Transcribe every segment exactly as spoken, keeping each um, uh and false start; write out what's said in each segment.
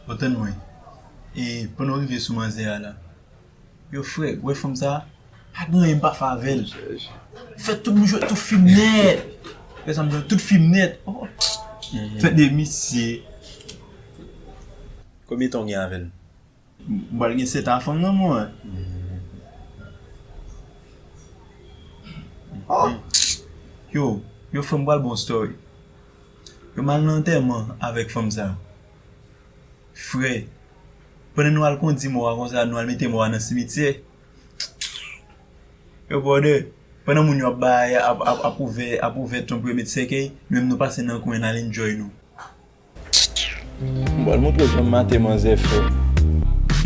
Bon, tann mwen. E pandan w rive sou manzè a la, yo frè, w wè fanm sa a, pa gen anyen m pa fè avè l. Fè tout moun jwe tout fim nèt. Fè sa m jwe tout fim nèt. Oh. Tande misye. Konbyen tan w gen avè l? M pral gen sèt an fanm nan mwen. Oh. Yo, yo frè m pral bon story. Yo m al nan antèman avèk fanm sa. Frè, pandan nou al kondi mò a konsa, nou al mete mò a nan simityè. Yo brother, pandan moun yo ap bay, ap, ap, ap ouvè, ap ouvè tonm premye sèkèy, nou menm nou pase nan kwen n al enjoy nou. M pral montre w jan m mate manzè frè.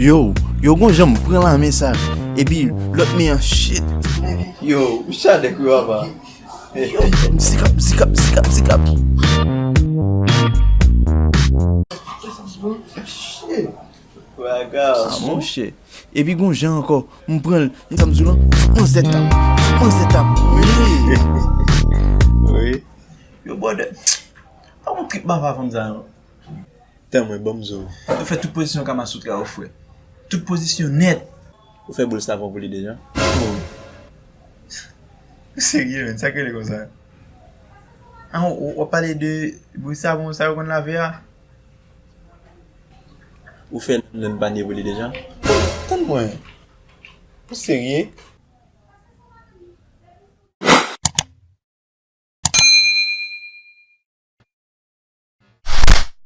Yo, yo gon jan m pran lame sa, epi lòt men an shit. Yo, ou chadèk wi papa. Yo, m zikap, zikap, zikap, zikap. Shit. Waga. Ah, monchè. Epi gon jan ankò, m pran l, m sa m di w lan, manzè tap, manzè tap. Wi. Wi. Yo brother. Pa gon trip m pa fè a fanm sa non. Tan mwen, ban m zo. Yo fè tout pozisyon Kamasutra yo frè. Tout pozisyon nèt. Ou fè boul savon pou li deja? Oh. Ou serye menm, sa k rele konsa? Ah, w ap pale de boul savon sa yo konn lave a? Ou fè nan panye pou li deja? Tann mwen. Ou serye?